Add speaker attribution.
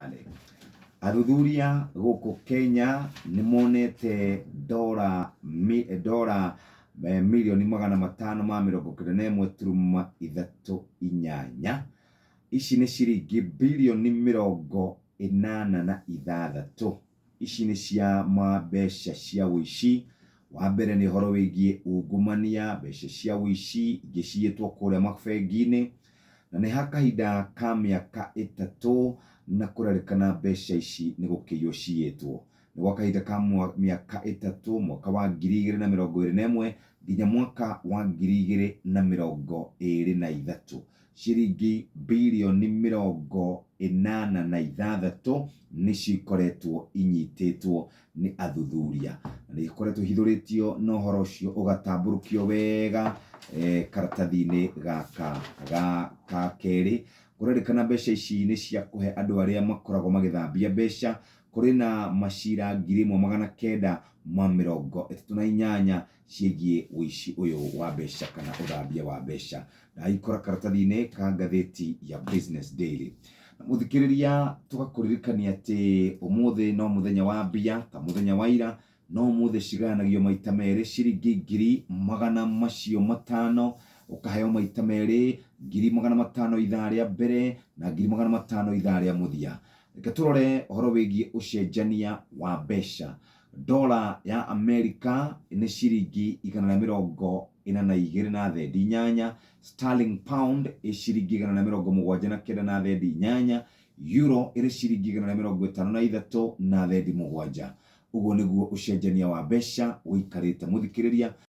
Speaker 1: Kitale. Athuthuria gũkũ Kenya nĩ monete dora, mi, dora mirioni 591.38. Ici nĩ ciringi birioni 86. Ici nĩ cia ma mbeca cia ũici. Wa mbere nĩ ũhoro wĩgiĩ ungumania, mbeca cia ũici ingĩ ciyĩtwo kũrĩa mabengi-inĩ, na nĩ ha kahinda ka mĩaka 3, na kũrerĩkana mbeca ici nĩ gũkĩiywo ciyĩtwo. Nĩ gwa kahinda ka mĩaka 3, mwaka wa 2021 nginya mwaka wa 2023. Ciringi birioni 86 nĩ cikoretwo inyitĩtwo nĩ athuthuria. Na nĩ ikoretwo ihithũrĩtio na ũhoro ũcio ũgatambũrũkio wega karatathi-inĩ gaka ga ka kerĩ. Kũrerĩkana mbeca ici nĩ cia kũhe andũ arĩa makoragwo magĩthambia mbeca. Kũrĩ na macira 1938 ciĩgiĩ ũici ũyũ wa mbeca kana ũthambia wa mbeca. Ndaikora karatathi-inĩ ka ngathĩti ya Business Daily. Na mũthikĩrĩria, tũgakũririkania atĩ ũmũthĩ no mũthenya wa mbia ta mũthenya wa ira, no ũmũthĩ cigayanagio maita merĩ, ciringi 500,000 ũkaheo maita merĩ, 500,000 ithaa rĩa mbere na 500,000 ithaa rĩa mũthia. Reke tũrore ũhoro wĩgiĩ ũcenjania wa mbeca. Dola ya Amerika nĩ ciringi 142.8, sterling pound ĩ ciringi 179.8, euro ĩrĩ ciringi 153.7. Ũguo nĩguo ũcenjania wa mbeca ũikarĩte mũthikĩrĩria.